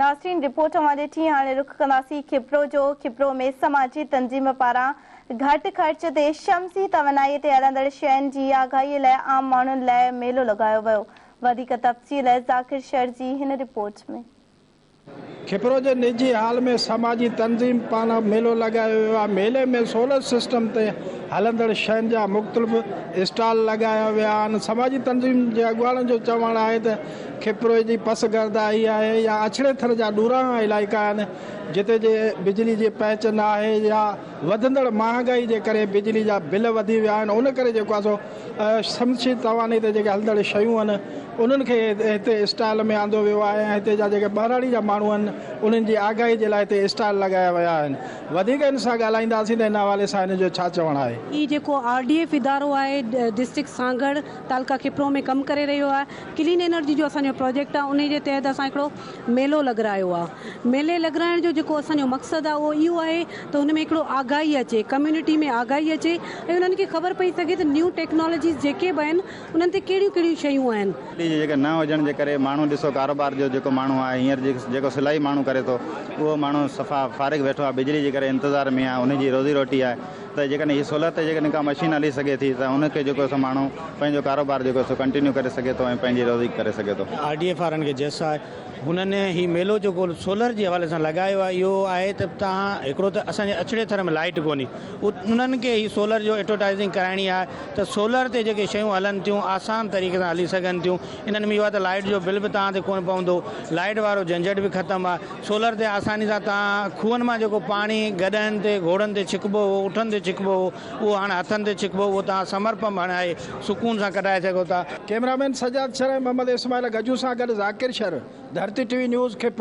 ناظرين رپورٽ اوهان ڏٺي، هاڻي رخ ڪنداسين کپرو جو. کپرو ۾ سماجي تنظيم پاران گهٽ خرچ تي شمسي توانائي تي هلندڙ شين جي آگاهي لاء عام ماڻهن لاء ميلو لڳايو ويو. وڌيڪ تفصيل ذاڪر شر جي هن رپورٽ ۾. کپرو جي نجي هال ۾ سماجي تنظيم پاران ميلو لڳايو ويو آهي. ميلي ۾ سولر سسٽم تي هلندڙ شين جا مختلف اسٽال لڳايا ويا آهن. سماجي تنظيم جي اڳواڻن جو چوڻ آهي ته کپرو جي پسگردائي آهي يا اڇڙي ٿر جا ڏورانهان علائقا آهن جتي جي بجلي جي پهچ نه آهي يا وڌندڙ مهانگائي جي ڪري بجلي جا بل وڌي ويا آهن ان ڪري جيڪو آهي سو شمسي توانائي تي جيڪي هلندڙ شيون آهن انهن کي هتي اسٽال ۾ آندو ويو آهي ۽ هتي جا جيڪي ٻهراڙي جا ماڻهو آهن انهن جي آگاهي جي لاء هتي اسٽال لڳايا ويا آهن وڌيڪ هن سان ڳالهائينداسين ته ان حوالي سان هن جو ڇا چوڻ آهي. هي جيڪو آر ڊي ايف ادارو آهي ڊسٽرڪٽ سانگهڙ تعلقه کپرو ۾ ڪم ڪري رهيو آهي. ڪلين انرجي جو اسان جو پروجيڪٽ آهي انهي جي تحت اسان هڪڙو ميلو لڳرايو آهي ميلي لڳرائڻ جو جيڪو اسان جو مقصد آهي اهو اهو آهي ته ان ۾ هڪڙو آگاهي اچي ڪميونٽي ۾ آگاهي اچي ۽ انهن کي خبر پئي سگهي ته نيو ٽيڪنالاجيز جيڪي به آهن انهن تي ڪهڙيون ڪهڙيون شيون آهن. بجلي جي جيڪا نه هجڻ جي ڪري ماڻهو ڏسو ڪاروبار جو جيڪو ماڻهو آهي هينئر جيڪو سلائي ماڻهو ڪري ٿو اهو ماڻهو صفا فارغ ويٺو آهي بجلي جي ڪري انتظار ۾ آهي ان جي روزي روٽي آهي ته جيڪڏهن هي سولر تي جيڪڏهن ڪا مشين هلي سگهي ٿي ته ان کي جيڪو سو ماڻهو پنهنجو ڪاروبار جيڪو سو ڪنٽينيو ڪري سگهي ٿو ۽ پنهنجي روزي ڪري سگهي ٿو. آر ڊي ايف وارن کي جس آهي هنن هي ميلو جيڪو سولر جي حوالي سان لڳايو آهي اهو آهي ته توهان هڪڙو ته اسان جي اڇڙي ٿر ۾ لائيٽ ڪونهي انهن کي هي سولر جو ايڊورٽائزنگ ڪرائڻي آهي ته سولر تي جيڪي شيون هلن ٿيون آسان طريقي سان هلي سگهن ٿيون انهن ۾ اهو آهي ته لائيٽ جو بل به توهان تي ڪونه پوندو لائيٽ وارو جهنجهٽ به ختم آهي سولر تي آساني سان توهان کوهن مان جيڪو پاڻي گڏهن تي گهوڙن تي ڇڪبو هو اٺن تي ڇڪبو هو اهو هاڻ هٿن تي ڇڪبو اهو توهان سمر پمپ هڻائي سڪون سان ڪڍائي سگهو ٿا. ڪئميرا مين سجاد شر ۽ محمد اسماعيل گجو سان گڏ Zakir Shar, Dharti T V news, Khipro.